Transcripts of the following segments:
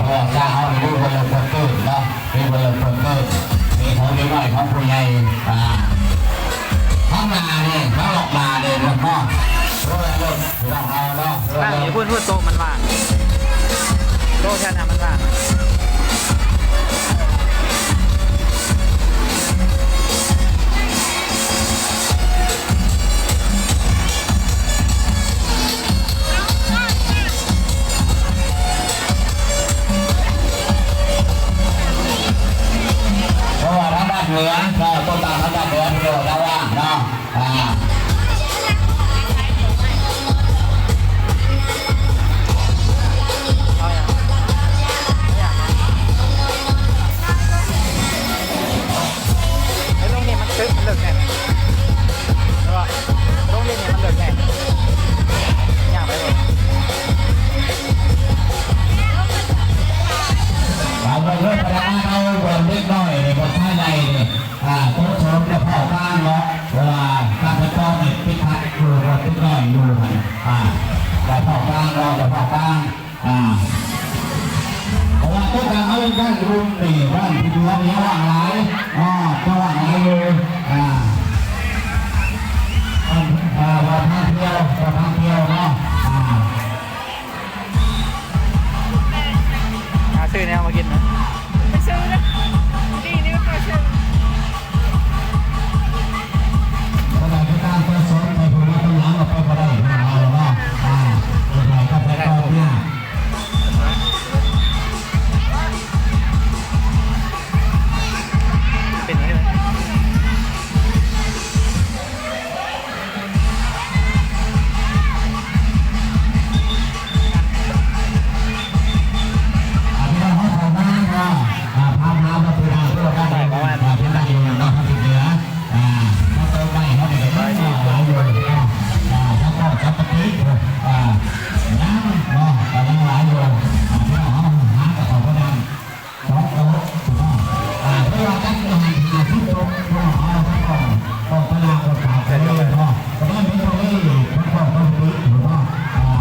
ເພາະວ່າຊາວເຮົານີ້ມີບໍ່ເລີກເກີດເນາະ ມີບໍ່ເລີກເກີດ ມີຂອງເດັກນ້ອຍຂອງຜູ້ໃຫຍ່ ອ່າ ຂ້າງໜ້ານີ້ ຂ້າງນອກໜ້ານີ້ເນາະ ໂອ້ຍ ເລີກ ພີ່ນ້ອງເຮົາເນາະ ເລີກ ນີ້ພຸ້ນ ພຸ້ນໂຕະມັນວ່າງ ໂຕະແຖວນັ້ນມັນວ່າງ. ເພາະວ່າທາງດ້ານເໜືອ ເອີ ຕົ້ນຕານທາງດ້ານເໜືອ ເພິ່ນເອີ້ນວ່າຕາວ່າງເນາະ ອ່າ ເອີ ໂຮງຮຽນມັນຕຶກ ມັນເລິກແນ່ ແມ່ນບໍ່? ໂຮງຮຽນນີ້ມັນເລິກແນ່ ຍ່າງໄປເບິ່ງ ບາງຄົນເລີກໄປນຳເຮົາ ບ່ອນເດັກນ້ອຍນີ້ ບ່ອນຊາຍໃຫຍ່ນີ້ ອ່າ ໂຕະສອງຈະເຂົ້າກາງເນາະ ເພາະວ່າການຈັດກອງນີ້ຕິດຂັດຢູ່ ບ່ອນເດັກນ້ອຍຢູ່ຫັ້ນ ອ່າ ຈະເຂົ້າກາງເນາະ ຈະເຂົ້າກາງ ອ່າ ເພາະວ່າໂຕະກາງເຮົາຍັງວ່າງຢູ່ນີ້ ວ່າງທີ່ເດືອນນີ້ວ່າງຫຼາຍ ອ່າ ຈະວ່າງຫຼາຍຢູ່ ອ່າ ເອີ ວ່າທາງທ່ຽວ ວ່າທາງທ່ຽວເນາະ ອ່າ ຫາຊື້ແນວມາກິນນະ ໄປຊື້ນະ ດີນີ້ໄປຊື້ ສະບາຍໃນການໄປສອນໃຫ້ຜູ້ມາຕາມຫຼັງອອກໄປບໍ່ໄດ້ເນາະ ເຮົາເນາະ ອ່າ ເປັນໄປກໍໄປຕໍ່ຍາກ ເປັນຫຍັງ ສອງໂຕະພີ່ນ້ອງ ອ່າ ເພາະວ່າຈັດຢູ່ຫັ້ນຫ້າສິບໂຕະພີ່ນ້ອງ ເອົາສະກ່ອນ ກໍຕະຫຼາດກໍຂາຍໄປເລີຍເນາະ ກໍໄດ້ມີຕົວເລກຂອງເຂົາເປັນປີເນາະ ອ່າ.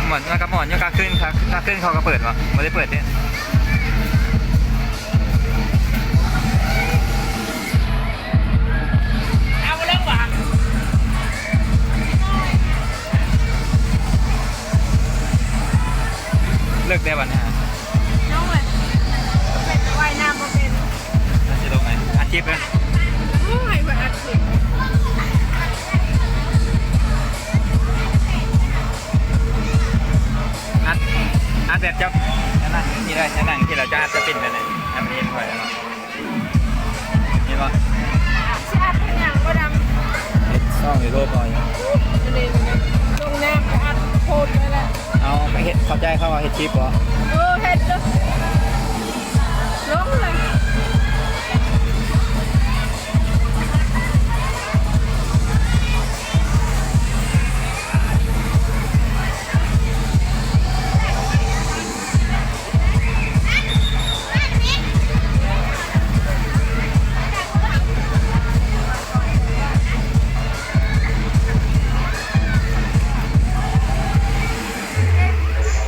ມ່ວນ ມັນກໍມ່ວນຢູ່ກາງຄືນ ກາງຄືນເຂົາກໍເປີດບໍ່? ບໍ່ໄດ້ເປີດເດ້. ເລີກແຕ່ບັດນີ້ຫາ ນ້ອງເອີຍ ເປັນ ວ່າຍນ້ຳບໍ່ເປັນ ໜ້າຊິລົງໄງ ອັດຄລິບເດີ ໂອ້ຍ ເພິ່ນອັດຄລິບ ອັດ ອັດແບບຈັບ ອັນນັ້ນ ນີ້ໄດ້ ອັນນັ້ນທີ່ລາວຈະອັດຈະເປັນແບບນັ້ນ ໃຫ້ມັນເຫັນຂ້ອຍເນາະ. ເຫັນບໍ່? ຊິອັດເຮັດຫຍັງບໍ່ດຳ? ເຮັດຊ່ອງຢູທູບເອົາຫຍັງ? ອັນນີ້ລົງນ້ຳໄປອັດໂພດໄວ້ແລ້ວ. ເອົາ ໄປເຮັດ ເຂົ້າໃຈເຂົາວ່າເຮັດຄລິບບໍ່? ເອີ ເຮັດເດີ ລົງເລີຍ.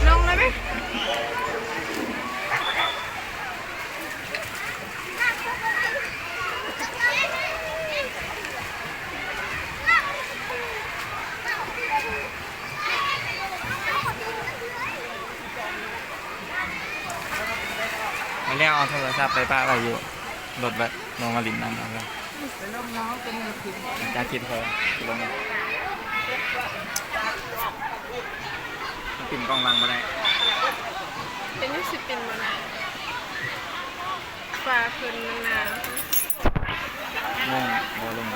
ລົງເລີຍເວີຍ. ມາແລ້ວ ເອົາໂທລະສັບໄປປະໄວ້ຢູ່ລົດໄວ້ ລົງມາຫຼິ້ນນຳເອົາເດີ. ໄປລົງເຮົາເປັນມື້ຂຶ້ນ ຈາຄິດເຂົາລົງ ມັນປິ່ນກ້ອງຫຼັງບໍ່ໄດ້ ເປັນຫຍັງຊິປິ່ນບໍ່ໄດ້? ຟ້າເພິ່ນໜາວ. ງງ ບໍ່ລົງ.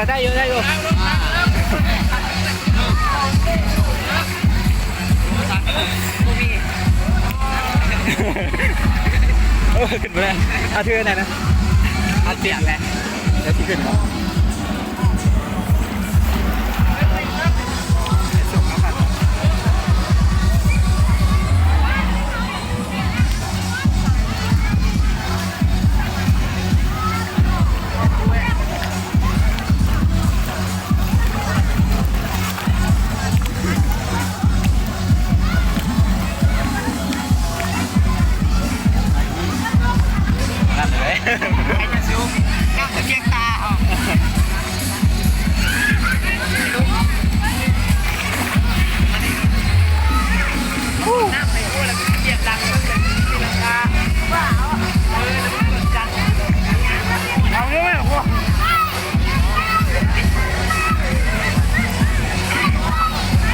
ໄດ້ຢູ່ ໄດ້ຢູ່ ເອີ ຂຶ້ນບໍ່ໄດ້ ເອົາຖືໄວ້ນະ ເອົາເຕຍມແຫຼະ ດຽວຊິຂຶ້ນ.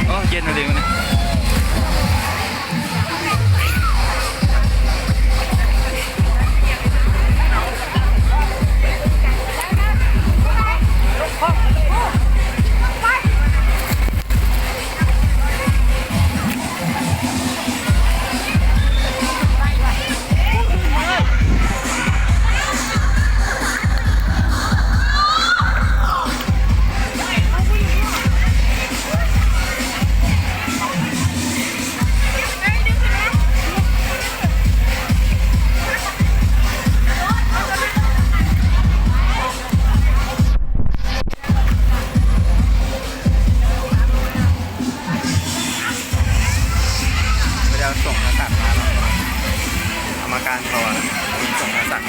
ໂອ້ ເຢັນເລີຍມື້ນີ້. ບໍ່ໄດ້ເອົາສົ່ງໂທລະສັບມາເນາະ ເອົາມາການເຂົາ ເອົາສົ່ງໂທລະສັບ.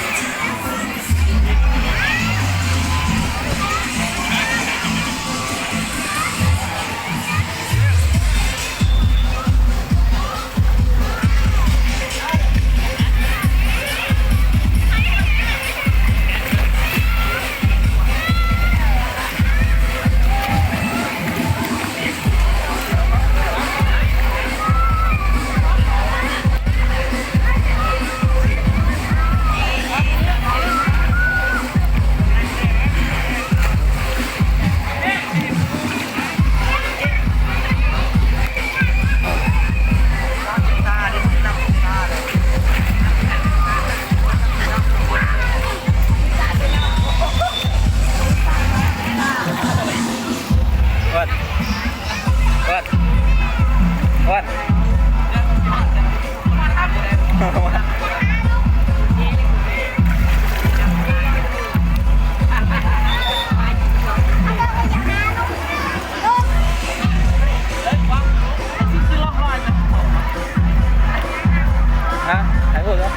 ຮະ ໃຜໂພດວະ?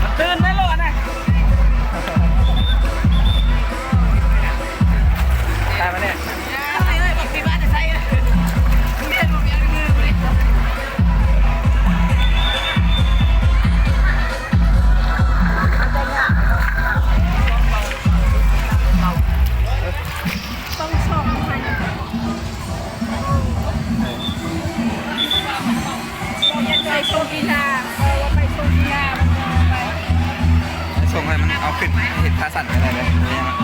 ມັນຕື່ນໄດ້ໂລດນະ ຕາຍມາແນ່. ໄປຊົມກິລາ ເອີ ວ່າໄປຊົມກິລາ ສົ່ງໃຫ້ມັນເອົາຂຶ້ນ ເຮັດຂາສັ້ນໄປໄດ້ເລີຍ.